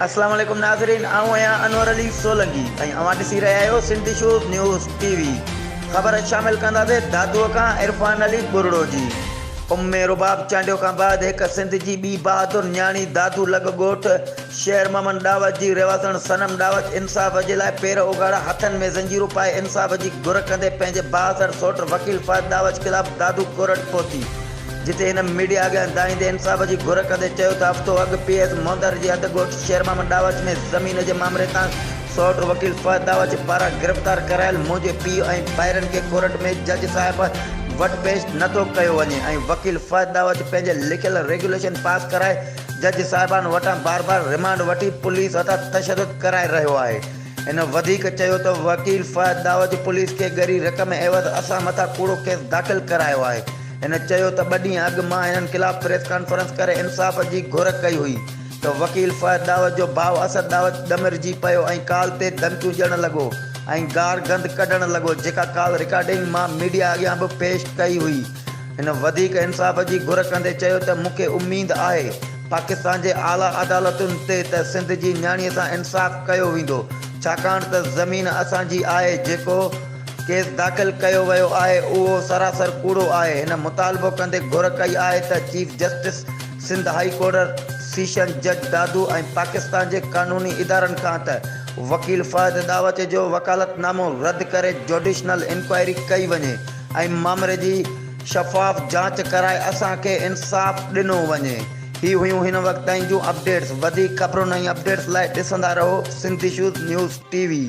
اسلام عليڪم ناظرين آئون آهيان انور علي سولنگي ۽ اوهان ڏسي رهيا آهيو Sindh issues news T V خبر شامل ڪنداسين دادوء کان عرفان علي ٻرڙو جي ام رباب چانڊيو کان بعد هڪ سنڌ جي ٻي بهادر نياڻي دادو لڳ ڳوٺ شير محمد ڏاوچ جي رهواسڻ صنم ڏاوچ انصاف جي لاء پير اگهاڙا هٿن ۾ زنجيرون پائي انصاف جي گهر ڪندي پنهنجي بااثر سوٽ وڪيل فهد ڏاوچ خلاف دادو ڪورٽ پهتي جتي هن ميڊيا اڳيان دانهيندي انصاف جي گهر ڪندي چيو ته هفتو اڳ پي ايس موندر جي حد ڳوٺ شير محمد ڏاوچ ۾ زمين جي مامري تان سئوٽ وڪيل فهد ڏاوچ پاران گرفتار ڪرايل منهنجي پيء ۽ ڀائرن کي ڪورٽ ۾ جج صاحب وٽ پيش نٿو ڪيو وڃي ۽ وڪيل فهد ڏاوچ پنهنجي لکيل ريگيوليشن پاس ڪرائي جج صاحبان وٽان بار بار رمانڊ وٺي پوليس هٿان تشدد ڪرائي رهيو آهي. هن وڌيڪ چيو ته وڪيل فهد ڏاوچ پوليس کي ڳري رقم عيوض اسان مٿان ڪوڙو ڪيس داخل ڪرايو آهي. هن چيو ته ٻه ڏينهن اڳ مان هنن خلاف پريس ڪانفرنس ڪري انصاف جي گهر ڪئي هئي ته وڪيل فهد ڏاوچ جو ڀاء اسد ڏاوچ ڏمرجي پيو ۽ ڪال تي ڌمڪيون ڏيڻ لڳو ۽ گار گند ڪڍڻ لڳو جيڪا ڪال رڪارڊنگ مان ميڊيا اڳيان به پيش ڪئي هئي. هن وڌيڪ انصاف جي گهر ڪندي چيو ته مون کي اميد آهي پاڪستان جي اعليٰ عدالتن تي ته سنڌ جي نياڻي سان انصاف ڪيو ويندو ڇاڪاڻ ته زمين اسان جي آهي جيڪو ڪيس داخل ڪيو ويو آهي اهو سراسر ڪوڙو آهي. هن مطالبو ڪندي گهر ڪئي آهي ته chief justice Sindh high court, session جج دادو ۽ پاڪستان جي قانوني ادارن کان ته وڪيل فهد ڏاوچ جو وڪالت نامو رد ڪري جوڊيشنل انڪوائري ڪئي وڃي ۽ مامري جي شفاف جاچ ڪرائي اسان کي انصاف ڏنو وڃي. هي هيون هن وقت تائين جون اپڊيٽس. وڌيڪ خبرن ۽ اپڊيٽس لاء ڏسندا رهو Sindh issues news T V.